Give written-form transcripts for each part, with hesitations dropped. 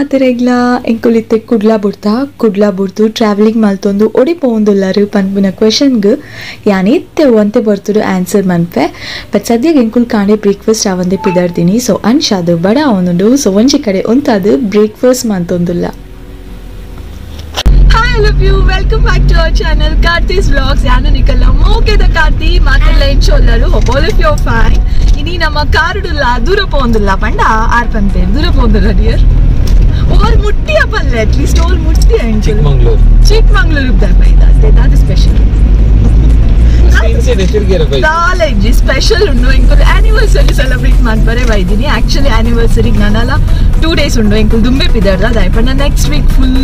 ಮಾತೆರೆಗ್ಲ ಎಂಕುಲಿತ್ತೆ Kudla ಬುಡ್ತಾ Kudla ಬುಡ್ತು travelling ಮಲ್ತೊಂದು ಒಡಿ ಪೋಂದುಲ್ಲರು ಪನ್ಪುನ ಕ್ವೆಶನ್ಗ್ ಯಾನಿತ್ತೆ ಒಂತೆ ಬರ್ತುಡು ಆನ್ಸರ್ ಮನ್ಪೆ. ಬಟ್ ಸದ್ಯಕ್ಕೆ ಎಂಕುಲ್ ಕಾಂಡೆ ಬ್ರೇಕ್ಫಾಸ್ಟ್ ಆವಂದೆ ಪಿದರ್ದಿನಿ. ಸೊ ಅನ್ಶಾದು ಬಡ ಆವೊಂದುಂಡು. ಸೊ ಒಂಜಿ ಕಡೆ ಒಂತಾದು breakfast ಮಂತೊಂದುಲ್ಲ. Hi all of you, welcome back to our channel Karthi's Vlogs. ಯಾನು ನಿಕಲ್ಲ ಮೋಕೆದ ಕಾರ್ತಿ ಮಾತೆಲ್ಲ ಎಂಚೊಲ್ಲರು, hope all of you are fine. ಇನಿ ನಮ್ಮ ಕಾರುಡುಲ್ಲ ದೂರ ಪೋಂದುಲ್ಲ ಪಂಡ ಆರ್ ಪನ್ಪೇರ್ ದೂರ ಪೋಂದುಲ್ಲ ಡಿಯರ್ ಓಲ್ ಮುಟ್ಟಿಯ ಪಲ್ಲೆ ಅಟ್ಲೀಸ್ಟ್ ಓಲ್ ಮುಟ್ಟಿಯ ಚಿಕ್ಕಮಂಗ್ಳೂರು ಚಿಕ್ಕಮಂಗ್ಳೂರು ಬೈದ ದಾದ ಸ್ಪೆಷಲ್ ದಾಲೇಜಿ ಸ್ಪೆಷಲ್ ಉಂಡು. ಎಂಕುಲ್ ಆನಿವರ್ಸರಿ ಸೆಲೆಬ್ರೇಟ್ ಮಾಡ್ಬಾರೆ ಬೈದಿನಿ. ಆಕ್ಚುಲಿ ಆನಿವರ್ಸರಿಗೆ ನಾನಲ್ಲ 2 ಡೇಸ್ ಉಂಡು ಎಂಕುಲ್ ದುಂಬೆ ಪಿದರ್ದ ಅದಾಯ್ ಪಂಡ next week full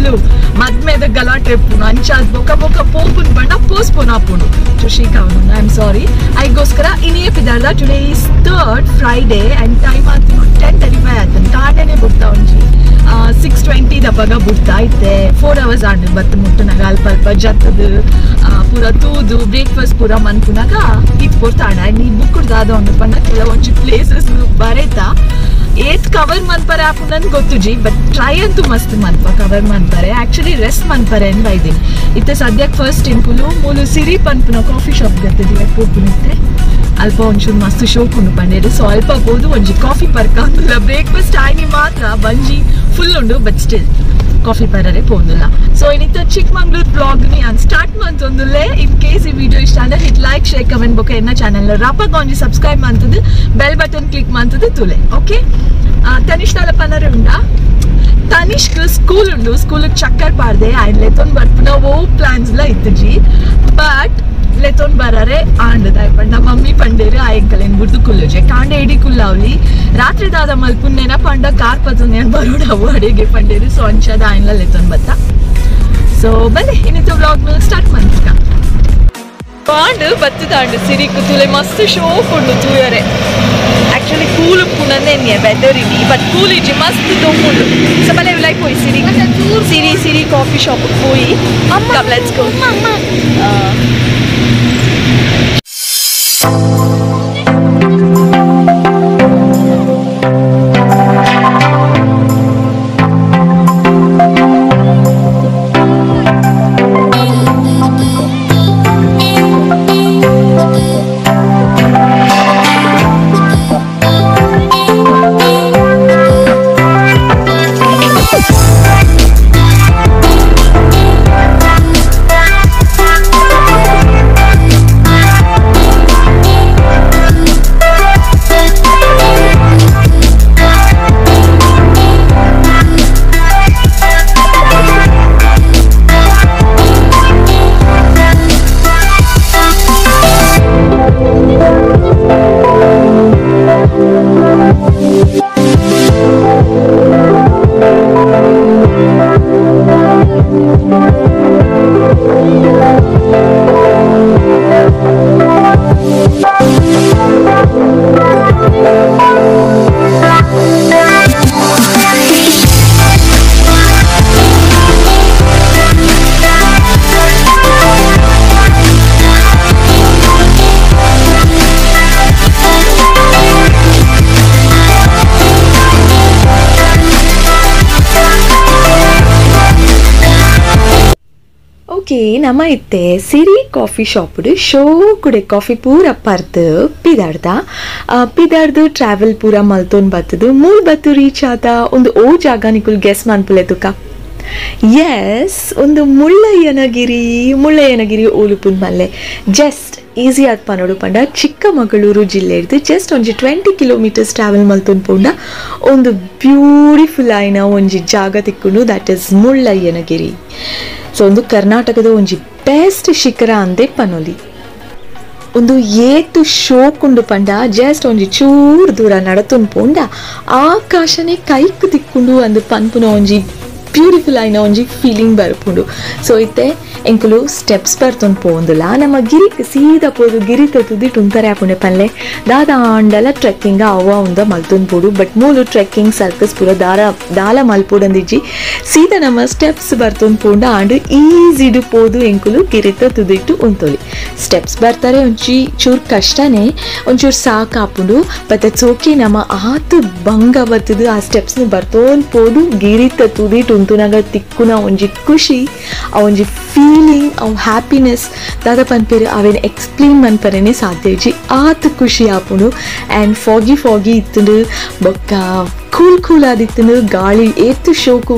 ಮದ್ಮೇದ ಗಲಾಟೆ ಪುನು ಅಂಚಾದ್ ಬೊಕ ಬೊಕ ಪೋಪುನ್ ಪಂಡ ಪೋಸ್ಟ್ ಪೋನ್ ಆಪುಂಡು ಶುಶೀಕ್ ಅವನು I am sorry. ಐಗೋಸ್ಕರ ಇನಿಯೇ ಪಿದರ್ದ. Today is 3rd Friday and time ಆತು 10:35 ಆಯ್ತು. ಕಾಂಡೆನೆ ಬುಡ್ತಾ ಒಂಜಿ 6:20 ದಪಗ ಬುಡ್ತಾ ಇತ್ತೆ. 4 ಅವರ್ಸ್ ಆಂಡು ಬತ್ತು ಮುಟ್ಟುನಾಗ ಅಲ್ಪ ಅಲ್ಪ ಜತ್ತದು ಪೂರ ತೂದು ಬ್ರೇಕ್ಫಾಸ್ಟ್ ಪೂರ ಮನ್ಪುನಾಗ ಇತ್ತು ಪೊರ್ತಾಂಡ. ಆ್ಯಂಡ್ ಈ ಬುಕ್ ದಾದ ಉಂಡು ಪಂಡ ಕೆಲವೊಂಜಿ ಪ್ಲೇಸಸ್ ಬರೇತಾ ಏತ್ ಕವರ್ ಮನ್ಪರೆ ಆಪುಂಡು ನನ್ಗೆ ಗೊತ್ತುಜಿ, ಬಟ್ ಟ್ರೈ ಅಂತೂ ಮಸ್ತ್ ಮನ್ಪ ಕವರ್ ಮನ್ಪರೆ. ಆ್ಯಕ್ಚುಲಿ ರೆಸ್ಟ್ ಮನ್ಪರೆ ಅನ್ ಬೈದೀನಿ. ಇತ್ತೆ ಸದ್ಯಕ್ಕೆ ಫಸ್ಟ್ ಇಂಕುಲು ಮೂಲು ಸಿರಿ ಪನ್ಪುನ ಕಾಫಿ ಶಾಪ್ ಗತ್ತಿದ್ದೀವಿ ಪೋಪುನಿತ್ತೆ. ಅಲ್ಪ ಒಂಚೂರು ಮಸ್ತ್ ಶೋಕ್ ಉಂಡು ಪಂಡೇರು. ಸೊ ಅಲ್ಪ ಪೋದು ಒಂಜಿ ಕಾಫಿ ಪರ್ಕ ಅಂದುಲ್ಲ. ಬ್ರೇಕ್ಫಾಸ್ಟ್ ಆಯ್ನಿ ಮಾತ್ರ ಬಂಜಿ ಫುಲ್ ಉಂಡು, but still coffee ಪರರೆ ಪೋಂದುಲ್ಲ. ಸೊ ಇನ್ನಿತ್ತ ಚಿಕ್ಕಮಂಗ್ಳೂರು ಬ್ಲಾಗ್ ನಾನು ಸ್ಟಾರ್ಟ್ ಮಂತೊಂದುಲ್ಲೆ. ಇನ್ ಕೇಸ್ ಈ ವಿಡಿಯೋ ಇಷ್ಟ ಅಂದ್ರೆ hit like share comment ಬೊಕ ಎನ್ನ ಚಾನೆಲ್ ರಪಗ ಒಂಜಿ ಸಬ್ಸ್ಕ್ರೈಬ್ ಮಂತದ್ದು bell button click ಮಂತದ್ದು ತುಲೆ. ಓಕೆ ತನಿಷ್ ತಾಲ ಪನರೆ ಉಂಡಾ? ತನಿಷ್ಕ್ ಸ್ಕೂಲ್ ಉಂಡು, ಸ್ಕೂಲಿಗೆ ಚಕ್ಕರ್ ಪಾಡ್ದೆ ಆಯ್ನ್ ಲೆತೊಂದು ಬರ್ಪುನ ಓ ಪ್ಲಾನ್ಸ್ಲ ಇತ್ತುಜಿ, ಬಟ್ ಲೆತೊಂದು ಬರಾರೆ ಆಂಡದ ಪಂಡ ಮಮ್ಮಿ ಪಂಡೇರು ಆಯಂಕಲೇನು ಬುಡ್ದು ಕುಲ್ಲುಜೆ ಕಾಂಡೆ ಇಡೀ ಕುಲ್ಲಾವ್ಲಿ ರಾತ್ರಿ ದಾದ ಮಲ್ಪುನ್ನೇನ ಪಂಡ ಕಾರ್ ಪತ್ತೊಂದೇನು ಬರೋಡವು ಅಡಿಗೆ ಪಂಡೇರು. ಸೊ ಅಂಚದ ಆಯ್ನ್ಲ ಲೆತೊಂದು ಬತ್ತ. ಸೊ ಬನ್ನಿ ಇನ್ನಿತ್ತು ವ್ಲಾಗ್ ಮೇಲೆ ಸ್ಟಾರ್ಟ್ ಮಾಡ್ತೀಗ. ಪಾಂಡು ಬತ್ತದಾಂಡು ಸಿರಿ ಕುತುಲೆ ಮಸ್ತ್ ಶೋಕ್ ಉಂಡು ತೂಯರೆ. ಆಕ್ಚುಲಿ ಕೂಲ್ ಉಪ್ಪುನಂದೆ ವೆದರ್ ಇನಿ, ಬಟ್ ಕೂಲ್ ಇಜ್ಜಿ ಮಸ್ತ್ ದೊಂಬುಂಡು. ಸೊ ಬಲೆ ಲೈಕ್ ಪೋಯಿ ಸಿರಿ ಸಿರಿ ಸಿರಿ ಕಾಫಿ ಶಾಪ್ ಪೋಯಿ. Let's go. Okay ನಮ್ಮ ಇತ್ತೆ ಸಿರಿ ಕಾಫಿ ಶಾಪ್ಡು ಶೋ ಕುಡೆ ಕಾಫಿ ಪೂರ ಪರ್ದು ಪಿದಾಡ್ದ ಪಿದಾಡ್ದು ಟ್ರಾವೆಲ್ ಪೂರ ಮಲ್ತೊಂದು ಬತ್ತದು ಮೂರು ಬತ್ತು ರೀಚ್ ಆದ ಒಂದು ಓ ಜಾಗ ನಿಕುಲ್ ಗೆಸ್ ಮನ್ಪುಲೆ ತುಕ. ಎಸ್ ಒಂದು ಮುಳ್ಳಯ್ಯನಗಿರಿ ಮುಳ್ಳಯ್ಯನಗಿರಿ ಓಲುಪುನ್ ಮಲ್ಲೆ ಜಸ್ಟ್ ಈಸಿ ಆದ್ ಪನೋಡು ಪಂಡ ಚಿಕ್ಕಮಗಳೂರು ಜಿಲ್ಲೆ ಇದ್ದು ಜಸ್ಟ್ ಒಂಜಿ 20 ಕಿಲೋಮೀಟರ್ಸ್ ಟ್ರಾವೆಲ್ ಮಲ್ತೊಂದು ಪೋಂಡ ಒಂದು ಬ್ಯೂಟಿಫುಲ್ ಆಯ್ನ ಒಂಜಿ ಜಾಗ ತಿಕ್ಕುಂಡು, that is Mullayanagiri. So ಒಂದು ಕರ್ನಾಟಕದ ಒಂಜಿ ಬೆಸ್ಟ್ ಶಿಖರ ಅಂದೆ ಪನೋಲಿ. ಒಂದು ಏತು ಶೋಕುಂಡು ಪಂಡ ಜಸ್ಟ್ ಒಂಜಿ ಚೂರು ದೂರ ನಡತೊಂದು ಪೋಂಡ ಆಕಾಶನೇ ಕೈಕ್ ತಿಕ್ಕುಂಡು ಅಂದು ಪನ್ಪುನ ಒಂಜಿ ಬ್ಯೂಟಿಫುಲ್ ಆಯ್ನ ಒಂಜಿ ಫೀಲಿಂಗ್ ಬರ್ಪುಂಡು. ಸೊ ಇತ್ತೆ ಎಂಕುಲು ಸ್ಟೆಪ್ಸ್ ಬರ್ತೊಂದು ಪೋಂದುಲ ನಮ್ಮ ಗಿರಿಕ್ ಸೀದಾ ಪೋದು ಗಿರಿತ ತುದಿಟ್ ಉಂತಾರೆ ಆಪುಂಡೆ ಪನ್ಲೆ ದಾದ ಆಂಡಲ ಟ್ರೆಕ್ಕಿಂಗ್ ಅವ ಉಂದ ಮಲ್ತೊಂದು ಪೋಡು. ಬಟ್ ಮೂಲು ಟ್ರೆಕ್ಕಿಂಗ್ ಸರ್ಕಸ್ ಪೂರ ದಾರ ದಾಲ ಮಲ್ಪೋಡಂದಿಜ್ಜಿ ಸೀದಾ ನಮ್ಮ ಸ್ಟೆಪ್ಸ್ ಬರ್ತೊಂದು ಪೋಂಡ ಆಂಡ್ ಈಸಿಡು ಪೋದು ಎಂಕುಲು ಗಿರಿತ ತುದಿಟ್ಟು ಉಂತೊಲಿ. ಸ್ಟೆಪ್ಸ್ ಬರ್ತಾರೆ ಒಂಚಿ ಚೂರು ಕಷ್ಟನೇ ಒಂಚೂರು ಸಾಕಾಪುಂಡು. But it's okay, ನಮ್ಮ ಆತು ಭಂಗ ಬರ್ತದು ಆ ಸ್ಟೆಪ್ಸ್ನ ಬರ್ತೊಂದು ಪೋದು ಗಿರಿತ ತುದಿಟ್ಟು ಉಂತುನಾಗ ತಿಕ್ಕುನ ಒಂಜಿ ಖುಷಿ, ಆ ಒಂಜಿ ಫೀಲಿಂಗ್, ಅವು ಹ್ಯಾಪಿನೆಸ್ ದಾದ ಪನ್ಪೇರು ಅವೇನು ಎಕ್ಸ್ಪ್ಲೇನ್ ಮನ್ಪರೇನೆ ಸಾಧ್ಯ ಇಜ್ಜಿ. ಆತು ಖುಷಿ ಆಪುಂಡು. ಆ್ಯಂಡ್ ಫಾಗಿ ಫಾಗಿ ಇತ್ತುಂಡು, ಬೊಕ್ಕ ಕೂಲ್ ಕೂಲ್ ಆದಿತ್ತುಂಡು, ಗಾಳಿ ಏತು ಶೋಕು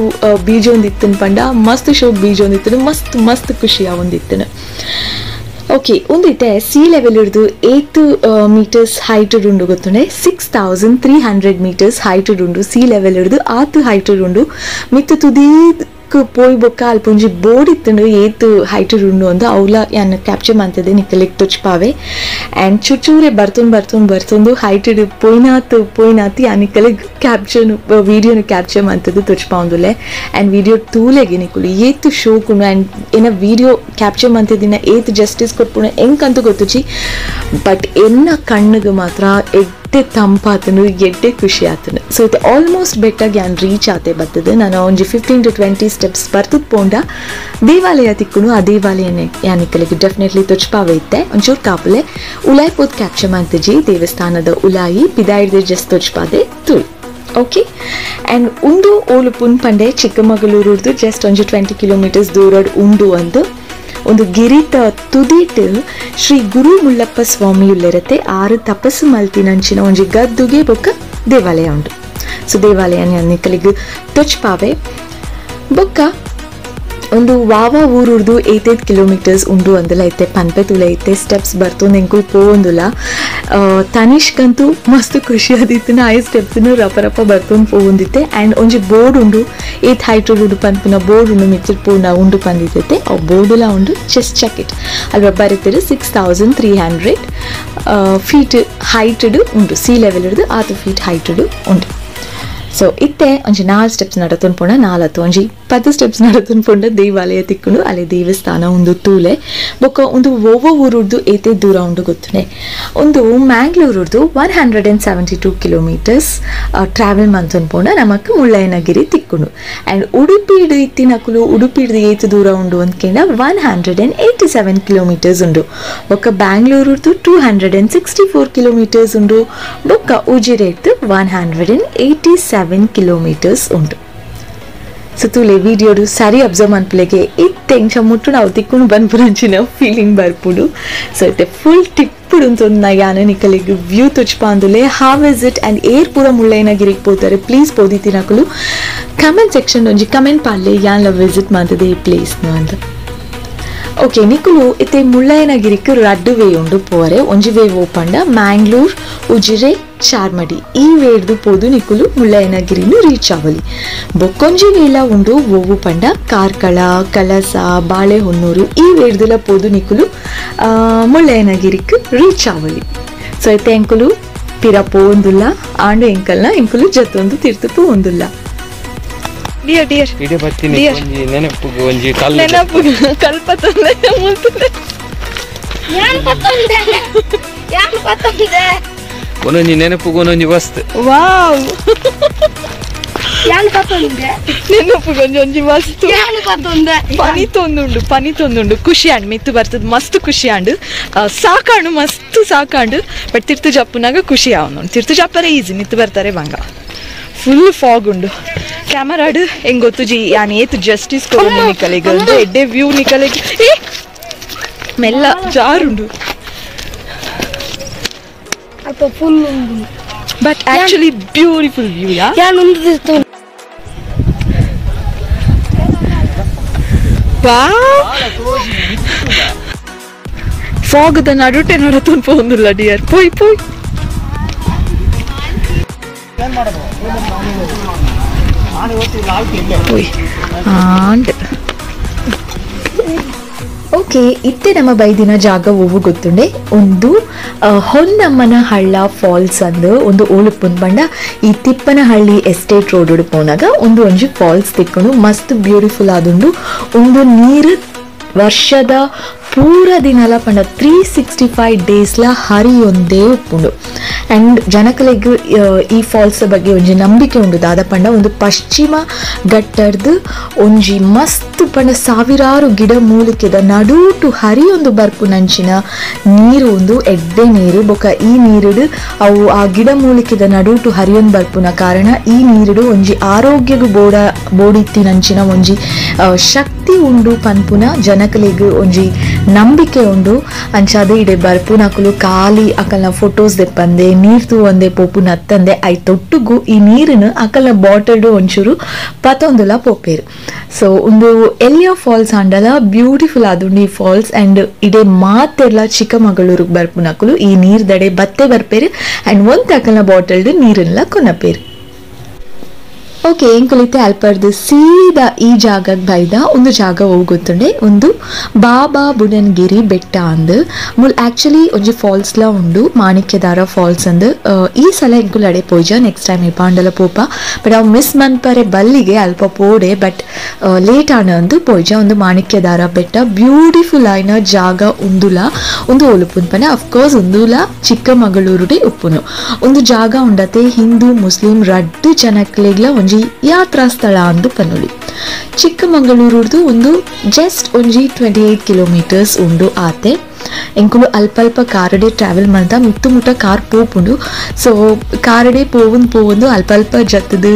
ಬೀಜೊಂದಿತ್ತುಂಡು ಪಂಡ ಮಸ್ತ್ ಶೋಕ್ ಬೀಜೊಂದಿತ್ತುಂಡು, ಮಸ್ತ್ ಮಸ್ತ್ ಖುಷಿ ಆವೊಂದಿತ್ತುಂಡು. ಓಕೆ, ಒಂದಿತ್ತೆ ಸಿ ಲೆವೆಲ್ ಹಿಡಿದು 8 ಮೀಟರ್ಸ್ ಹೈಟ್ ಉಂಡು ಗೊತ್ತುಂಡೆ, 6300 ಮೀಟರ್ಸ್ ಹೈಟ್ ಉಂಡು ಸಿ ಲೆವೆಲ್ ಹಿಡಿದು ಆತು ಹೈಟ್ ಉಂಡು. ಮಿತ್ತು ತುದೀಕ್ ಪೋಯ್ ಬೊಕ್ಕ ಅಲ್ಪ ಒಂಜಿ ಬೋರ್ಡ್ ಇತ್ತುಂಡು ಏತು ಹೈಟ್ ಉಂಡು ಅಂದು ಅವಲ ಯಾನ್ ಕ್ಯಾಪ್ಚರ್ ಮಾಡ್ತಿದ್ದೆ ನಿಕ್ಕಲಿಕ್ ತುಚ್ಪಾವೆ. ಆ್ಯಂಡ್ ಚುಚೂರೆ ಬರ್ತೊಂದು ಬರ್ತೊಂದು ಬರ್ತೊಂದು ಹೈಟ್ ಪೋಯ್ನಾತು ಪೋಯ್ನಾತು ಯಾನ್ ನಿಕ್ಕಲಿಗ್ ಕ್ಯಾಪ್ಚರ್ ವೀಡಿಯೋನು ಕ್ಯಾಪ್ಚರ್ ಮಾಡ್ತದ್ದು ತುಚ್ಪಾವಂದುಲೆ. ಆ್ಯಂಡ್ ವೀಡಿಯೋ ತೂಲೆಗೆ ನಿಕ್ಕುಲು ಏತು ಶೋಕುಂಡು. ಆ್ಯಂಡ್ ಏನ ವೀಡಿಯೋ ಕ್ಯಾಪ್ಚರ್ ಮಾಡ್ತಿದ್ದಿನ ಏತು ಜಸ್ಟಿಸ್ ಕೊಟ್ಪುಣ ಎಂಕಂತೂ ಗೊತ್ತುಚಿ, ಬಟ್ ಎನ್ನ ಕಣ್ಣಿಗೆ ಮಾತ್ರ ಎಡ್ಡೆ ತಂಪಾತನು, ಎಡ್ಡೆ ಖುಷಿ ಆತನು. ಸೊ ಇದು ಆಲ್ಮೋಸ್ಟ್ ಬೆಟ್ಟಾಗಿ ಯಾನ್ ರೀಚ್ ಆತೆ ಬರ್ತದೆ. ನಾನು ಒಂಜಿ 15 to 20 steps ಬರ್ತದ ಪೋಂಡ ದೇವಾಲಯ ತಿಕ್ಕುನು. ಆ ದೇವಾಲಯನೇ ಯಾನಿಕಲಿಗೆ ಡೆಫಿನೆಟ್ಲಿ ತುಚ್ಪಾವೆ ಇತ್ತೆ. ಒಂಚೂರು ಕಾಪುಲೆ ಉಲಾಯಿ ಪೋತ್ ಕ್ಯಾಪ್ಚರ್ ಮಾಡ್ತಿಜಿ ದೇವಸ್ಥಾನದ ಉಲಾಯಿ ಪಿದಾಯಿಡ್ದೆ ಜಸ್ಟ್ ತುಚ್ಪಾದೆ ತುಳ್. ಓಕೆ, ಆ್ಯಂಡ್ ಉಂಡು ಓಲುಪುನ್ ಪಂಡೆ ಚಿಕ್ಕಮಗಳೂರುದು ಜಸ್ಟ್ ಒಂಜಿ 20 ಕಿಲೋಮೀಟರ್ಸ್ ದೂರಡ್ ಉಂಡು ಅಂದು ಒಂದು ಗಿರಿತ ತುದಿಟ್ ಶ್ರೀ ಗುರು ಮುಳ್ಳಪ್ಪ ಸ್ವಾಮಿಯುಲ್ಲಿರತ್ತೆ. ಆರು ತಪಸ್ಸು ಮಲ್ತಿನಂಚಿನ ಒಂಜಿ ಗದ್ದುಗೆ ಬೊಕ್ಕ ದೇವಾಲಯ ಉಂಡು. ಸೊ ದೇವಾಲಯ ನಿಕಲಿಗ್ ತೊಚ್ಪಾವೆ. ಬೊಕ್ಕ ಒಂದು ವಾವಾ ಊರುರ್ದು 8 ಕಿಲೋಮೀಟರ್ಸ್ ಉಂಡು ಅಂದಲ ಐತೆ ಪನ್ಪೆ ತುಲ ಐತೆ. ಸ್ಟೆಪ್ಸ್ ಬರ್ತೊಂದು ಎಂಕುಲು ಪೋವೊಂದುಲ. ತನಿಷ್ಕಂತೂ ಮಸ್ತ್ ಖುಷಿ ಆದಿತ್ತು ಆ ಸ್ಟೆಪ್ಸ್ನು ರಪ ರಪ ಬರ್ತೊಂದು ಪೋವೊಂದಿತ್ತೆ. ಆ್ಯಂಡ್ ಒಂಜಿ ಬೋರ್ಡ್ ಉಂಡು ಏತ್ ಹೈಟ್ ಉಂಡು ಪನ್ಪುನ ಬೋರ್ಡ್ ಉಂಡು ಮಿತ್ತಿರ್ ಪೂರ್ಣ ಉಂಡು ಪಂದಿತ್ತೈತೆ. ಆ ಬೋರ್ಡುಲ ಉಂಡು chest check it ಅಲ್ವ ಬರೀತಿರು 6300 ಫೀಟ್ ಹೈಟೆಡ್ ಉಂಡು, ಸಿ ಲೆವೆಲ್ ಹಿಡಿದು 6 ಫೀಟ್ ಹೈಟೆಡ್ ಉಂಡು. ಸೊ ಇತ್ತೆ ಒಂಜಿ 4 ಸ್ಟೆಪ್ಸ್ ನಡತೊಂದು ಪೋಂಡ 4 ಒಂಜಿ 10 ಸ್ಟೆಪ್ಸ್ ನಡತೊಂದು ಪೋಂಡ ದೇವಾಲಯ ತಿಕ್ಕುಂಡು. ಅಲ್ಲಿ ದೇವಸ್ಥಾನ ಒಂದು ತೂಲೆ ಬೊಕ್ಕ ಒಂದು ಓವೋ ಊರುರ್ದು ಏತೆ ದೂರ ಉಂಡು ಗೊತ್ತುಂಡೆ. ಒಂದು ಮ್ಯಾಂಗ್ಳೂರುರ್ದು 172 ಕಿಲೋಮೀಟರ್ಸ್ ಟ್ರಾವೆಲ್ ಮಂತೊಂದು ಪೋಂಡ ನಮಕ್ ಮುಳ್ಳಯ್ಯನಗಿರಿ ತಿಕ್ಕುಂಡು. ಆ್ಯಂಡ್ ಉಡುಪಿಡು ಇತ್ತಿನಕುಲು ಉಡುಪಿಡ್ದು ಏತು ದೂರ ಉಂಡು ಅಂದ್ಕೇಂಡ 187 ಕಿಲೋಮೀಟರ್ಸ್ ಉಂಡು. ಬೊಕ್ಕ ಬ್ಯಾಂಗ್ಳೂರುರ್ದು 264 ಕಿಲೋಮೀಟರ್ಸ್ ಉಂಡು. ಬೊಕ್ಕ ಉಜಿರೆಡ್ದು 187 ಕಿಲೋಮೀಟರ್ಸ್ ಉಂಟು. ಸೊ ತೂಲೆ ವಿಡಿಯೋಡು ಸರಿ ಅಬ್ಸರ್ವ್ ಮನ್ಪುಲೆಗೆ ಇತ್ತೆ ಇಂಚ ಮುಟ್ಟು ನಾವು ತಿಕ್ಕುಂಡು ಬನ್ಪುರಂಚಿನ ಫೀಲಿಂಗ್ ಬರ್ಪುಂಡು. ಸೊ ಇತ್ತೆ ಫುಲ್ ಟಿಪ್ಪುಡು ಅಂತೊಂದು ಯಾನ ನಿಕಲಿಗ್ ವ್ಯೂ ತುಚ್ಪಾಂದುಲೆ. How is it and air ಪೂರ ಮುಳ್ಳಯ್ಯನಗಿರಿಗೆ ಪೋತಾರೆ ಪ್ಲೀಸ್ ಪೋದಿತ್ತಿನಕುಲು ಕಮೆಂಟ್ ಸೆಕ್ಷನ್ ಒಂಜಿ ಕಮೆಂಟ್ ಪಾಡ್ಲೆ ಯಾನ್ಲ ವಿಸಿಟ್ ಮಾಡ್ತದೆ ಈ ಪ್ಲೇಸ್ನು ಅಂತ. ಓಕೆ, ನಿಕುಲು ಇತ್ತೆ ಮುಳ್ಳಯ್ಯನಗಿರಿಕ್ ರಡ್ಡು ವೇ ಉಂಡು ಪೋರೆ. ಒಂಜಿ ವೇ ಓಪಂಡ ಮ್ಯಾಂಗ್ಳೂರ್ ಉಜಿರೆ ಚಾರ್ಮಡಿ ಈ ವೇಡ್ದು ಪೋದು ನಿಕುಲು ಮುಳ್ಳಯ್ಯನಗಿರಿನು ರೀಚ್ ಆವಲಿ. ಬೊಕ್ಕೊಂಜಿ ವೇಲ ಉಂಡು ಓವು ಪಂಡ ಕಾರ್ಕಳ ಕಳಸ ಬಾಳೆಹೊನ್ನೂರು ಈ ವೇಡ್ದುಲ ಪೋದು ನಿಕುಲು ಮುಳ್ಳಯ್ಯನಗಿರಿಕ್ ರೀಚ್ ಆವಲಿ. ಸೊ ಇತ್ತೆ ಎಂಕುಲು ಪಿರ ಪೋಂದುಲ್ಲ ಆಂಡು ಎಂಕಲ್ನ ಎಂಕುಲು ಜತ್ತೊಂದು ತೀರ್ತು ಪೋಂದುಲ್ಲ. ಡಿಯರ್ ಡಿಯರ್ ಇಡೆ ಬತ್ತೀನಿ ಒಂಜಿ ನೆನಪುಗು ಒಂಜಿ ಕಲ್ಲು ನೆನಪುಗು ಕಲ್ಪತಂದೆ ಮುಲ್ತುಂದೆ ಯಾನ್ ಪತ್ತೊಂದೆ ಯಾನ್ ಪತ್ತೊಂದೆ ಒಂದೊಂಜಿ ನೆನಪುಗು ಒಂದೊಂಜಿ ವಸ್ತು. ವಾವ್, ಯಾನ್ ಪತ್ತೊಂದೆ ನೆನಪುಗು ಒಂಜಿ ವಸ್ತು ಯಾನ್ ಪತ್ತೊಂದೆ. ಪನಿ ತೊಂದುಂಡು ಪನಿ ತೊಂದುಂಡು ಖುಷಿ ಆಂಡ್ ಮಿತ್ತು ಬರ್ತದ ಮಸ್ತ್ ಖುಷಿ ಆಂಡ್ ಸಾಕಾಂಡು ಮಸ್ತ್ ಸಾಕಾಂಡು. ಬಟ್ ತಿರ್ತು ಜಪ್ಪುನಾಗ ಖುಷಿ ಆವನು ತಿರ್ತು ಜಪ್ಪರೆ ಈಸಿ ಮಿತ್ತು ಬರ್ತಾರೆ ಬಂಗ ಫುಲ್ ಫಾಗ್ ಉಂಡು. ಕ್ಯಾಮರಾಡು ಹೆಂಗ್ ಗೊತ್ತು ಜಿ ಯಾನ್ ಏತು ಜಸ್ಟಿಸ್ ಕೊಡು ನಿಕಲಿಗೆ ಎಡ್ಡೆ ವ್ಯೂ ನಿಕಲಿಗೆ ಏ ಮೆಲ್ಲ ಜಾರುಂಡು. But actually beautiful view yeah. Fog the ನಡುಟೆ ನಡತೊಂದು ಪೋಂದುಲ್ಲ ಡಿಯರ್ ಪೋಯ್ ಪೋಯ್. ಪೋಯ್ ಆಂಡ್ Okay, ಇತ್ತೆ ನಮ್ಮ ಬೈದಿನ ಜಾಗ ಓವು ಗೊತ್ತುಂಡೆ ಒಂದು ಹೊನ್ನಮ್ಮನ ಹಳ್ಳ ಫಾಲ್ಸ್ ಅಂದು ಒಂದು ಓಲುಪ್ಪುನ್ ಪಂಡ ಈ ತಿಪ್ಪನಹಳ್ಳಿ ಎಸ್ಟೇಟ್ ರೋಡ್ ಪೋನಾಗ ಒಂದು ಒಂಜಿ ಫಾಲ್ಸ್ ತಿಕ್ಕೊಂಡು ಮಸ್ತ್ ಬ್ಯೂಟಿಫುಲ್ ಆದುಂಡು. ಒಂದು ನೀರು ವರ್ಷದ ಪೂರ ದಿನಲ ಪಂಡ 365 ಡೇಸ್ಲ ಹರಿಯೊಂದೇ ಉಪ್ಪುಂಡು. ಆ್ಯಂಡ್ ಜನಕಲೆಗ್ ಈ ಫಾಲ್ಸ್ ಬಗ್ಗೆ ಒಂಜಿ ನಂಬಿಕೆ ಉಂಡು. ದಾದ ಪಂಡ ಒಂದು ಪಶ್ಚಿಮ ಘಟ್ಟರ್ದು ಒಂಜಿ ಮಸ್ತ್ ಪಂಡ ಸಾವಿರಾರು ಗಿಡ ಮೂಲಿಕೆದ ನಡುಟು ಹರಿಯೊಂದು ಬರ್ಪುನಂಚಿನ ನೀರು ಒಂದು ಎಡ್ಡೆ ನೀರು. ಬೊಕ ಈ ನೀರುಡು ಅವು ಆ ಗಿಡ ಮೂಲಿಕೆದ ನಡುಟು ಹರಿಯೊಂದು ಬರ್ಪುನ ಕಾರಣ ಈ ನೀರುಡು ಒಂಜಿ ಆರೋಗ್ಯಗೂ ಬೋಡಿತ್ತಿನಂಚಿನ ಒಂಜಿ ಶಕ್ತಿ ಉಂಡು ಪನ್ಪುನ ಜನಕಲೆಗ್ ಒಂಜಿ ನಂಬಿಕೆ ಉಂಡು. ಅಂಚಾದ ಇಡೆ ಬರ್ಪುನಕುಲು ಖಾಲಿ ಅಕಲ್ನ ಫೋಟೋಸ್ ದೆಪ್ಪಂದೆ ನೀರ್ ತೂವಂದೆ ಪೋಪು ನತ್ತಂದೆ I ತೊಟ್ಟುಗು ಈ ನೀರನ್ನು ಅಕಲ್ನ ಬಾಟಲ್ಡು ಒಂಚೂರು ಪತೊಂದುಲ ಪೋಪೇರು. ಸೊ ಒಂದು ಎಲ್ಲಿಯ ಫಾಲ್ಸ್ ಆಂಡಲ ಬ್ಯೂಟಿಫುಲ್ ಆದುಂಡು ಈ ಫಾಲ್ಸ್. ಆ್ಯಂಡ್ ಇಡೆ ಮಾತೆರ್ಲ ಚಿಕ್ಕಮಗಳೂರಿಗೆ ಬರ್ಪುನಕುಲು ಈ ನೀರ್ ದಡೆ ಬತ್ತೆ ಬರ್ಪೇರು ಆ್ಯಂಡ್ ಒಂದ್ ಅಕಲ್ನ ಬಾಟಲ್ಡು ನೀರನ್ನೆಲ್ಲ ಕೊನಪೇರು. ಓಕೆ, ಎಂಕುಲಿತೆ ಅಲ್ಪರ್ದು ಸೀದಾ ಈ ಜಾಗಕ್ಕೆ ಬೈದ ಒಂದು ಜಾಗ ಹೋಗುತ್ತುಂಡೆ ಒಂದು ಬಾಬಾ ಬುಡನ್ಗಿರಿ ಬೆಟ್ಟ ಅಂದು. ಮುಲ್ ಆ್ಯಕ್ಚುಲಿ ಒಂಜಿ ಫಾಲ್ಸ್ಲ ಉಂಡು, ಮಾಣಿಕ್ಯದಾರ ಫಾಲ್ಸ್ ಅಂದು. ಈ ಸಲ ಎಂಕುಲು ಅಡೆ ಪೋಜ, ನೆಕ್ಸ್ಟ್ ಟೈಮ್ ಇಪಾಂಡಲ ಪೋಪ. ಬಟ್ ಅವು ಮಿಸ್ ಮನ್ಪರೆ ಬಲ್ಲಿಗೆ ಅಲ್ಪ ಪೋಡೆ, ಬಟ್ ಲೇಟ್ ಆನ ಅಂದು ಪೋಜ. ಒಂದು ಮಾಣಿಕ್ಯದಾರ ಬೆಟ್ಟ ಬ್ಯೂಟಿಫುಲ್ ಆಯ್ನ ಜಾಗ ಉಂದುಲ ಒಂದು ಒಲುಪುನ್ ಪನ. ಅಫ್ಕೋರ್ಸ್ ಉಂದುಲ ಚಿಕ್ಕಮಗಳೂರುಡೆ ಉಪ್ಪುನು ಒಂದು ಜಾಗ ಉಂಡತೆ. ಹಿಂದೂ ಮುಸ್ಲಿಂ ರಡ್ಡು ಜನಕ್ಲೆಗ್ಲ ಒಂಜಿ ಯಾತ್ರಾ ಸ್ಥಳ ಅಂದು ಪನ್ನುಲಿ. ಚಿಕ್ಕಮಗಳೂರುದು ಒಂದು ಜಸ್ಟ್ ಒಂಜಿ 28 ಕಿಲೋಮೀಟರ್ಸ್ ಉಂಡು ಆತೆ. ಎಂಕುಲು ಅಲ್ಪ ಅಲ್ಪ ಕಾರಡೆ ಟ್ರಾವೆಲ್ ಮಾಡ್ದ ಮಿತ್ತು ಮುಟ್ಟ ಕಾರ್ ಪೋಪುಂಡು. ಸೊ ಕಾರಡೆ ಪೋವೊಂದು ಪೋವೊಂದು ಅಲ್ಪ ಅಲ್ಪ ಜತ್ತದು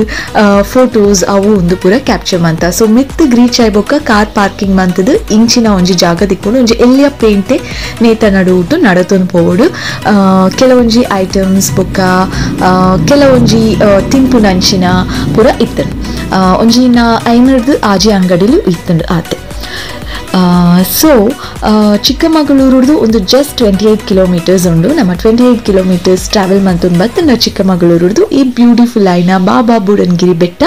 ಫೋಟೋಸ್ ಅವು ಒಂದು ಪೂರ ಕ್ಯಾಪ್ಚರ್ ಮಂತ. ಸೊ ಮಿತ್ತು ರೀಚ್ ಆಯ್ಬೊಕ್ಕ ಕಾರ್ ಪಾರ್ಕಿಂಗ್ ಮಂತದು ಇಂಚಿನ ಒಂಜಿ ಜಾಗ ದಿಕ್ಕೊಂಡು ಒಂಜಿ ಎಲ್ಲಿಯ ಪೇಂಟೆ ನೇತ ನಡುವಿಟ್ಟು ನಡತೊಂದು ಪೋವೊಡು. ಕೆಲವೊಂಜಿ ಐಟಮ್ಸ್ ಬೊಕ್ಕ ಕೆಲವೊಂಜಿ ತಿಂಪುನಂಚಿನ ಪೂರ ಇತ್ತಂಡು. ಒಂಜಿ ನಾ ಐನರ್ದು ಆಜಿ ಅಂಗಡಿಲು ಇತ್ತಂಡು ಆತೆ. ಸೊ ಚಿಕ್ಕಮಗಳೂರುದು ಒಂದು ಜಸ್ಟ್ 28 ಕಿಲೋಮೀಟರ್ಸ್ ಉಂಡು. ನಮ್ಮ 28 ಕಿಲೋಮೀಟರ್ಸ್ ಟ್ರಾವೆಲ್ ಮಂತೊಂದು ಬತ್ತಂಡ ಚಿಕ್ಕಮಗಳೂರುದು ಈ ಬ್ಯೂಟಿಫುಲ್ ಆಯ್ನ ಬಾಬಾ ಬುಡನ್ಗಿರಿ ಬೆಟ್ಟ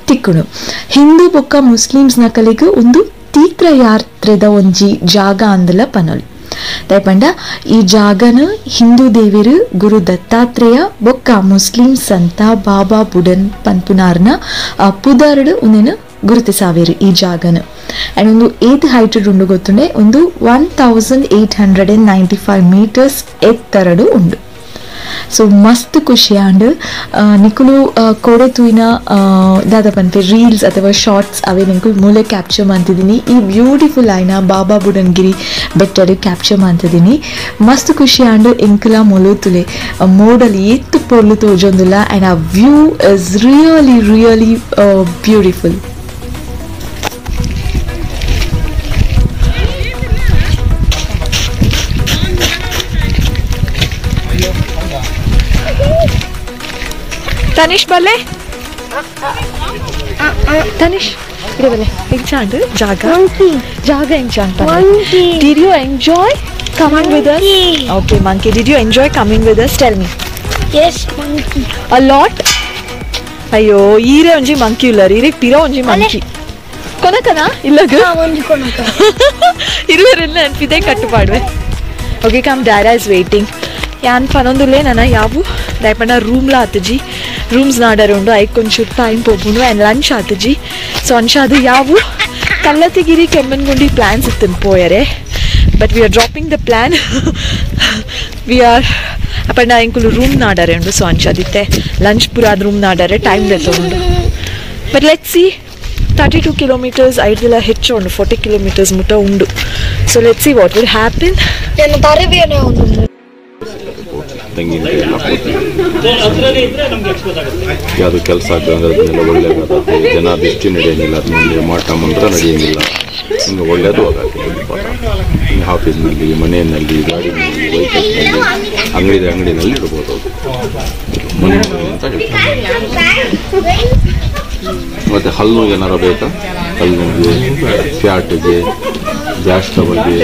ತಿಕ್ಕುಣು. ಹಿಂದೂ ಬೊಕ್ಕ ಮುಸ್ಲಿಮ್ಸ್ ನಕಲಿಗೆ ಒಂದು ತೀರ್ಥಯಾತ್ರೆದ ಒಂಜಿ ಜಾಗ ಅಂದಲ ಪನೊಲಿ. ದಯಪಂಡ ಈ ಜಾಗನ ಹಿಂದೂ ದೇವರು ಗುರು ದತ್ತಾತ್ರೇಯ ಬೊಕ್ಕ ಮುಸ್ಲಿಂ ಸಂತ ಬಾಬಾ ಬುಡನ್ ಪನ್ಪುನಾರ್ನ ಪುದಾರ್ಡು ಒಂದೇನು ಗುರುತಿಸಾವೇರು ಈ ಜಾಗನ. ಆ್ಯಂಡ್ ಒಂದು ಏತ್ ಹೈಟೆಡ್ ಉಂಡು ಗೊತ್ತುಂಡೆ, ಒಂದು 1895 ಮೀಟರ್ಸ್ ಎತ್ತರಡು ಉಂಡು. ಸೊ ಮಸ್ತ್ ಖುಷಿ ಆಂಡ್ ನಿಕುಲು ಕೋಡೆ ತೂಯಿನ ದಾದ ಪನ್ಪೆ ರೀಲ್ಸ್ ಅಥವಾ ಶಾರ್ಟ್ಸ್ ಅವೇ ನಿಂಕುಲು ಮೂಲೆ ಕ್ಯಾಪ್ಚರ್ ಮಾಡ್ತಿದ್ದೀನಿ. ಈ ಬ್ಯೂಟಿಫುಲ್ ಆಯ್ನ ಬಾಬಾ ಬುಡನ್ಗಿರಿ ಬೆಟ್ಟಡು ಕ್ಯಾಪ್ಚರ್ ಮಾಡ್ತಿದ್ದೀನಿ. ಮಸ್ತ್ ಖುಷಿ ಆಂಡ್ ಎಂಕುಲ ಮೊಲುತುಲೆ ಮೋಡಲ್ ಏತ್ ಪೊರ್ಲು ತೋಜೊಂದುಲ್ಲ. ಆ್ಯಂಡ್ ಆ view is really really beautiful. Tanish ಬಲ್ಲೆ, ತನಿಷ್ ಇಡೆ ಬಲ್ಲೆ. ಎಂಚಾಂಡ್ ಜಾಗ ಜಾಗ ಎಂಚಾಂಡ್. Did you enjoy coming with us? Okay monkey, did you enjoy coming with us? Tell me. Yes monkey. A lot. ಅಯ್ಯೋ ಈರೆ ಒಂಜಿ ಮಂಕಿ ಇಲ್ಲ ಈರೆ ಪಿರ ಒಂಜಿ ಮಂಕಿ ಕೊನಕನಾ ಇಲ್ಲಗ ಒಂಜಿ ಕೊನಕ ಇರುವರೆಲ್ಲ ಅನ್ಪಿದೆ ಕಟ್ಟು ಪಾಡುವೆ. Okay come, Dara is waiting. ಯಾನ್ ಪನೊಂದುಲೇ ನನ್ನ ಯಾವು ದಯಪಂಡ ರೂಮ್ಲ ಆತಜಿ, ರೂಮ್ಸ್ ನಾಡರ್ ಉಂಡು. ಐಕ್ ಒಂಚೂರು ಟೈಮ್ ಪೋಪುಂಡು ಆ್ಯಂಡ್ ಲಂಚ್ ಆತಜಿ. ಸೊ ಅಂಚಾದ ಯಾವು ಕಲ್ಲತಿಗಿರಿ ಕೆಮ್ಮನ್ಗುಂಡಿ ಪ್ಲ್ಯಾನ್ಸ್ ಇತ್ತು ಪೋಯರೆ, but we are dropping the plan. We are ಅಪ್ಪಂಡ ಎಂಕುಲು ರೂಮ್ ನಾಡರೆ ಉಂಡು. ಸೊ ಅಂಚಾದಿತ್ತೆ ಲಂಚ್ ಪೂರ ಅದು ರೂಮ್ ನಾಡರೆ ಟೈಮ್ ಉಂಡು. But let see, 32 kilometres ಐದೆಲ್ಲ ಹೆಚ್ಚು ಉಂಡು, 40 ಕಿಲೋಮೀಟರ್ಸ್ ಮುಟ್ಟ ಉಂಡು. So let see what will happen. ತೆಂಗಿನಕಾಯಿ ಎಲ್ಲ ಯಾವುದು ಕೆಲಸ ಆಗ್ತದೆ ಅಂದರೆ ಅದನ್ನೆಲ್ಲ ಒಳ್ಳೆಯದಾಗತ್ತೆ. ಜನ ದೃಷ್ಟಿ ನಡೆಯೋಂಗಿಲ್ಲ, ಅದನ್ನಲ್ಲಿ ಮಾಟ ಮಂತ್ರ ನಡೆಯೋಂಗಿಲ್ಲ, ಹಿಂಗೆ ಒಳ್ಳೆಯದು ಆಗತ್ತೆ. ಹಿಂಗೆ ಆಫೀಸ್ನಲ್ಲಿ, ಮನೆಯಲ್ಲಿ, ಗಾಡಿನಲ್ಲಿ, ವೆಹಿಕಲ್ಸ್ನಲ್ಲಿ, ಅಂಗಡಿನಲ್ಲಿ ಇಡ್ಬೋದು ಅದು ಮನೆ ಅಂತ ಹೇಳ್ತಾರೆ. ಮತ್ತು ಹಲ್ಲು ಏನಾರು ಬೇಕಾ? ಹಲ್ಲು ನೋವಿಗೆ, ಫ್ಯಾಟಿಗೆ, ಗ್ಯಾಸ್ ಟ್ರಬಲ್ಗೆ,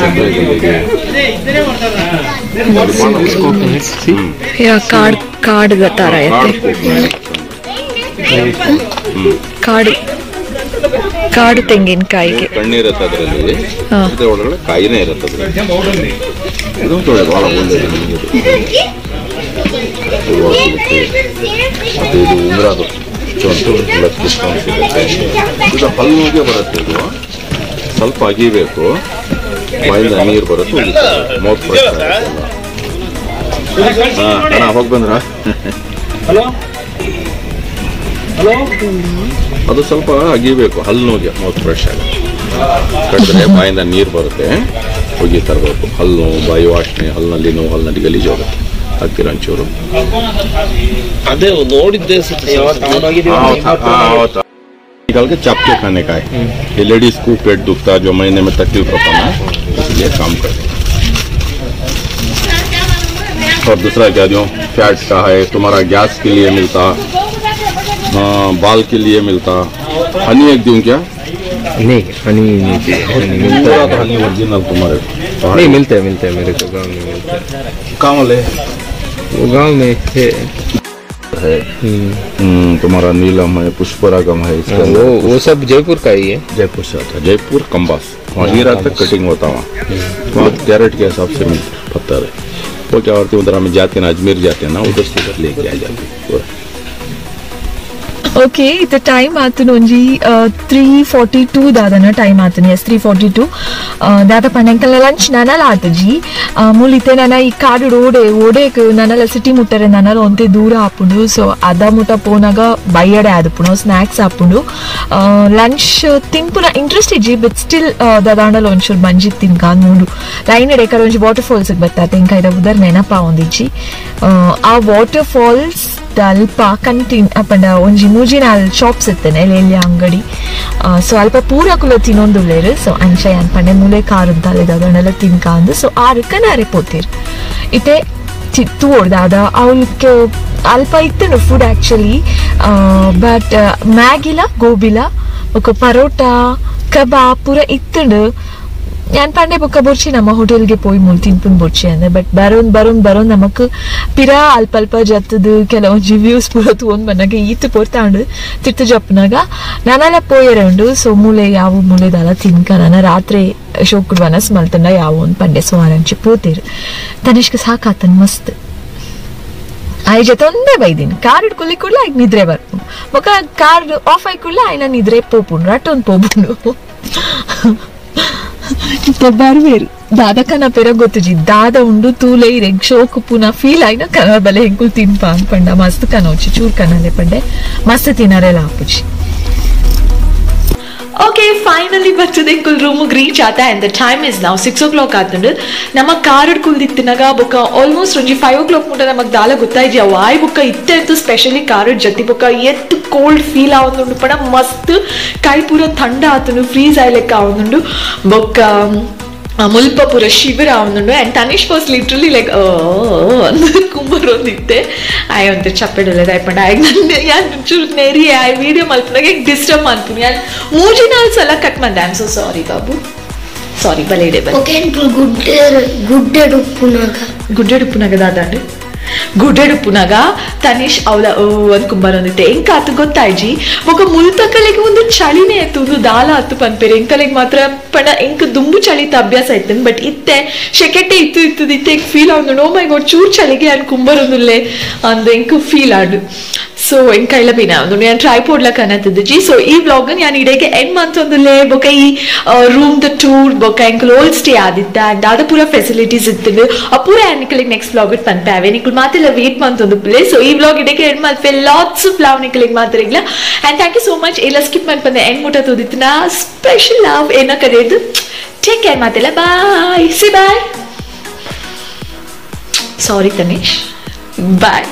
ಸಕ್ಕರೆಗಳಿಗೆ. ಕಾಡು ಕಾಡು ತರ ಕಾಡು. ಕಾಡು ತೆಂಗಿನಕಾಯಿಗೆ ಕಣ್ಣಿರುತ್ತೆ ಅದರಲ್ಲಿ, ಅದ್ರ ಒಳಗಡೆ ಕಾಯಿನೇ ಇರುತ್ತೆ ಅದರಲ್ಲಿ. ಇದು ಭಾಳ ಒಳ್ಳೆಯದು ನಿಮಗೆ. ಮತ್ತು ಇದು ಉಂಗ್ರದು ಸಿಗುತ್ತೆ. ಇದು ಹಲ್ಲುಗೆ ಬರುತ್ತೆ. ಇದು ಸ್ವಲ್ಪ ಅಗಿಬೇಕು, ಬಾಯಿಂದ ನೀರು ಬರುತ್ತೆ, ಮೌತ್ ಫ್ರೆಶ್ ಆಗುತ್ತಲ್ಲ. ಹಾಂ ಅಣ್ಣ ಹೋಗಿ ಬಂದ್ರ? ಅದು ಸ್ವಲ್ಪ ಅಗಿಬೇಕು, ಹಲ್ಲು ನೋವಿಗೆ ಮೌತ್ ಫ್ರೆಶ್ ಆಗುತ್ತೆ. ಕಡಿದ್ರೆ ಬಾಯಿಂದ ನೀರು ಬರುತ್ತೆ, ಹೋಗಿ ತರಬೇಕು. ಹಲ್ಲು ನೋವು, ಬಾಯಿ ವಾಸನೆ, ಹಲ್ಲಿನಲ್ಲಿ ನೋವು, ಹಲ್ಲಿನಲ್ಲಿ ಗಲೀಜು ಹೋಗುತ್ತೆ. ಹಾಕ್ತೀರ ಒಂಚೂರು? ಅದೇ ನೋಡಿದ್ದೆ. निकाल के चाप के खाने का है। ये लेडीज को पेट दुखता, जो महीने में तकलीफ होता ना, इसलिए काम करते। और दूसरा क्या जो फैट का है, तुम्हारा गैस के लिए मिलता, बाल के लिए मिलता। हनी एक दूँ क्या? नहीं, हनी नहीं चाहिए। हनी मिलता है, हनी ओरिजिनल तुम्हारे नहीं मिलता है, मिलता है मेरे को गाँव में मिलता है। कहाँ वाले? वो गाँव में है। तुम्हारा नीलम है, पुष्परागम है, इसका वो सब जयपुर का ही है। जयपुर से आता है, जयपुर कम्बास वहाँ हीरा तक कटिंग होता वहाँ। वहाँ कैरेट के हिसाब से मिलता पत्थर है। वो क्या होती है, उधर हमें जाते हैं ना, अजमेर जाते हैं ना, उधर से उधर लेके आ जाते हैं। ಓಕೆ, ಇತ್ತ ಟೈಮ್ ಆತನು ಒಂಜಿ 3:42 ದಾದನ ಟೈಮ್ ಆತನು. ಎಸ್ 3:42 ದಾದ ಪಂಡ ಲಂಚ್ ನನಲ ಆತಜಿ ಮೂಲಿತೆ ನನ್ನ ಈ ಕಾಡು ಓಡೆ ಓಡೇಕ್ ನನಲ ಸಿಟಿ ಮುಟ್ಟರೆ ನನಲ ಒಂತೆ ದೂರ ಆಪುಂಡು. ಸೊ ಅದ ಮುಟ್ಟ ಪೋನಾಗ ಬೈಯಡೆ ಆದಪುಂಡು, ಸ್ನ್ಯಾಕ್ಸ್ ಆಪುಂಡು. ಲಂಚ್ ತಿನ್ಪುನ ಇಂಟ್ರೆಸ್ಟ್ ಇಜ್ಜಿ, ಬಟ್ ಸ್ಟಿಲ್ ದಾದಾಂಡಲ ಒಂಚೂರು ಮಂಜಿ ತಿನ್ಕ ಮೂಡು ಲೈನ್ ಎಡೆಕರ ಒಂಜಿ ವಾಟರ್ ಫಾಲ್ಸ್ಗೆ ಬರ್ತಾ ತೆಂಕಾಯ್ದ ಉದರ್ ನೆನಪ ಒಂದಿಜ್ಜಿ. ಆ ವಾಟರ್ ಫಾಲ್ಸ್ ಅಲ್ಪ ಕಂಟಿನ್ ಅಪ್ಪಂಡ ಒಂಜಿ ಮೂಜಿ ನಾಲ್ ಶಾಪ್ಸ್ ಇತ್ತೇನೆ ಎಲ್ಲಿ ಅಂಗಡಿ. ಸೊ ಅಲ್ಪ ಪೂರ ಕುಲ ತಿನ್ನೊಂದುಲ್ಲೇರು. ಸೊ ಅಂಚ ಅನ್ಪಂಡೆ ಮೂಲೆ ಕಾರು ಅಲ್ಲಿದಾಗ ತಿನ್ಕ ಅಂದು. ಸೊ ಆರು ಕನಾರೆ ಪೋತೀರ್ ಇತ್ತೆ ತೂರ್ದಾದ ಅವಳಿಗೆ ಅಲ್ಪ ಇತ್ತು food actually, but ಮ್ಯಾಗಿಲ ಗೋಬಿಲ ಬೊಕ್ಕ ಪರೋಟ ಕಬಾಬ್ ಪೂರ ಇತ್ತುಂಡು. ഞാൻ പണ്ടേ ബൊക്ക ബൊർച്ചി ನಮ್ಮ ಹೋಟೆಲ್ಗೆ ಪೋಯ್ ಮೂಲ್ ತಿನ್ಪುನ್ ಬೊರ್ಚಿ ಅಂದ್ರೆ, ಬಟ್ ಬರೋನ್ ಬರೋನ್ ಬರೋನ್ ನಮಕ್ ಪಿರ ಅಲ್ಪ ಅಲ್ಪ ಜತ್ತದು ಕೆಲವೊಂಜಿ ವ್ಯೂಸ್ ಪೂರ ತೂವೊಂದು ಬಂದಾಗ ಈತ್ ಪೊರ್ತಾಂಡು ತಿರ್ತು ಜಪ್ಪನಾಗ ನಾನೆಲ್ಲ ಪೋಯರೆ ಉಂಡು. ಸೊ ಮೂಲೆ ಯಾವ ಮೂಲೆದಲ್ಲ ತಿನ್ಕ ನಾನು ರಾತ್ರಿ ಶೋಕುಡ್ ವನಸ್ ಮಲ್ತಂಡ ಯಾವ ಒಂದು ಪಂಡೆ ಸುಮಾರಂಚಿ ಪೋತೇರು. ತನಿಷ್ಕ ಸಾಕಾತನ್ ಮಸ್ತ್ ಆಯ್ ಜೊತೆ ಒಂದೇ ಬೈದೀನಿ. ಕಾರ್ ಹಿಡ್ಕೊಲಿ ಕೂಡಲೇ ಆಯ್ತು ನಿದ್ರೆ ಬರ್ಪು, ಬೊಕ್ಕ ಕಾರ್ ಆಫ್ ಆಯ್ ಕೂಡಲೇ ಆಯ್ನ ನಿದ್ರೆ ಪೋಪುಂಡು, ರಟ್ಟೊಂದು ಪೋಪುಂಡು. ಬರ್ವೇರು ದಾದ ಕನ ಪೆರ ಗೊತ್ತುಜಿ ದಾದ ಉಂಡು ತೂಲೆ ಇರೆಗ್ ಶೋಕು ಪುನ ಫೀಲ್ ಆಯ್ನ ಕನ ಬಲೆ ಹೆಂಕುಲ್ ತಿನ್ಪ ಅನ್ಪಂಡ ಮಸ್ತ್ ಕನೋಚಿ ಚೂರ್ ಕನಲೆ ಪಂಡೆ ಮಸ್ತ್ ತಿನ್ನರೆಲ್ಲ ಆಪುಜಿ. ಓಕೆ, ಫೈನಲಿ ಬರ್ತದೆ ಎಂಕುಲ್ ರೂಮಿಗೆ ರೀಚ್ ಆತ. And the time is ನಾವು 6 o'clock ಆತಂಡು. ನಮ್ಮ ಕಾರ್ ಕುಲ್ದಿತ್ತಿನಾಗ ಬೊಕ್ಕ ಆಲ್ಮೋಸ್ಟ್ ಒಂಜಿ 5 o'clock ಮುಟ್ಟ ನಮಗೆ ದಾಲ ಗೊತ್ತಾಯ್ಜಿ. ಅವು ಆಯ್ ಬೊಕ್ಕ ಇತ್ತೆ ಅಂತೂ ಸ್ಪೆಷಲಿ ಕಾರ್ ಜೊತೆ ಬೊಕ್ಕ ಎತ್ತು ಕೋಲ್ಡ್ ಫೀಲ್ ಆವೊಂದುಂಡು ಪಡ ಮಸ್ತ್ ಕೈ ಪೂರ ಥಂಡ ಆತನು, ಫ್ರೀಸ್ ಆಯ್ಲೆಕ್ಕ ಆವೊಂದುಂಡು. ಬೊಕ್ಕ ಮುಲ್ಪ ಪೂರ ಶಿಬಿರ ಆವೊಂದುಂಡು. And Tanish was literally like ಕುಂಬರೊಂದಿತ್ತೆ ಆಯ್ ಅಂತ ಚಪ್ಪೆಡಲ್ಲ ಆಯ್ಪಂಡ ಆಯ್ ನನ್ನ ಯಾನ್ ಚೂರು ನೆರಿ ಆಯ್ ವೀಡಿಯೋ ಮಲ್ಪನಾಗ ಡಿಸ್ಟರ್ಬ್ ಮಾಡ್ತೀನಿ. ಯಾನ್ ಮೂಜಿ ನಾಲ್ ಸಲ ಕಟ್ ಮಂದೆ. I am so sorry Babu, sorry ಬಲೆ ಇಡೆ ಬಲೆ. ಓಕೆ, ಗುಡ್ಡೆ ಉಪ್ಪುನಾಗ ಗುಡ್ಡೆ ಉಪ್ಪುನಾಗ ದಾದಾಂಡು ಗುಡ್ಡೆಡುಪ್ಪುನಾಗ ತನಿಷ್ ಅವಳ ಒಂದು ಕುಂಬರೊಂದಿತ್ತೆ. ಎಂಕ ಆತು ಗೊತ್ತಾಯ್ಜಿ ಬೊಕ್ಕ ಮುಲ್ತಕಲೆಗೆ ಒಂದು ಚಳಿನೇ ಆಯ್ತು, ಒಂದು ದಾಲ ಆತು ಪನ್ಪೇರು. ಎಂಕಲೆಗೆ ಮಾತ್ರ ಪಣ ಎಂಕ ದುಂಬು ಚಳಿತ ಅಭ್ಯಾಸ ಆಯ್ತು, ಬಟ್ ಇತ್ತೆ ಶೆಕೆಟೆ ಇತ್ತು ಇತ್ತದ ಇತ್ತೆ ಫೀಲ್ ಆವೊಂದು. ಓ ಮೈ ಗಾಡ್, ಚೂರು ಚಳಿಗೆ ಅನ್ ಕುಂಬರೊಂದುಲ್ಲೆ ಅಂದ್ ಎಂಕ ಫೀಲ್ ಆಡು. ಸೊ ಎಂಕೈಲ ಬಿನ ಒಂದು ನಾನು ಟ್ರೈ ಪೋಡ್ಲಕ್ಕ ಅನ್ನತ್ತದ. ಸೊ ಈ ವ್ಲಾಗ್ ನಾನು ಇಡೀ ಎಂಡ್ ಮಂತ್ ಒಂದುಲ್ಲೆ ಬೊಕ್ಕ ಈ room the tour ಬೊಕ್ಕ ಎಂಕಲ್ ಓಲ್ಡ್ ಸ್ಟೇ ಆದಿತ್ತ ಅಂಡ್ ದಾದ ಪೂರ ಫೆಸಿಲಿಟೀಸ್ ಇತ್ತು ಆ ಪೂರ ನಿಕಲಿಗೆ ನೆಕ್ಸ್ಟ್ ವ್ಲಾಗ್ it ಪನ್ಪೆ ಅವೆ. ನಿಕಲ್ ಮಾತೆಲ್ಲ ವೇಟ್ ಮಂತ್ ಒಂದು ಪ್ಲೇ. ಸೊ ಈ ವ್ಲಾಗ್ ಇಡೀ and Malpe lots of love ನಿಕಲಿಗೆ ಮಾತ್ರ ಇಲ್ಲ. And thank you so much. ಎಲ್ಲ ಸ್ಕಿಪ್ ಮನ್ಪಂದೆ ಎಂಡ್ ಮುಟ್ಟ ತೋದಿತ್ತು ನಾ ಸ್ಪೆಷಲ್ ಲವ್ ಏನ ಕರೆಯೋದು. ಟೇಕ್ ಕೇರ್ ಮಾತೆಲ್ಲ, bye, see bye. Sorry Tanish, bye.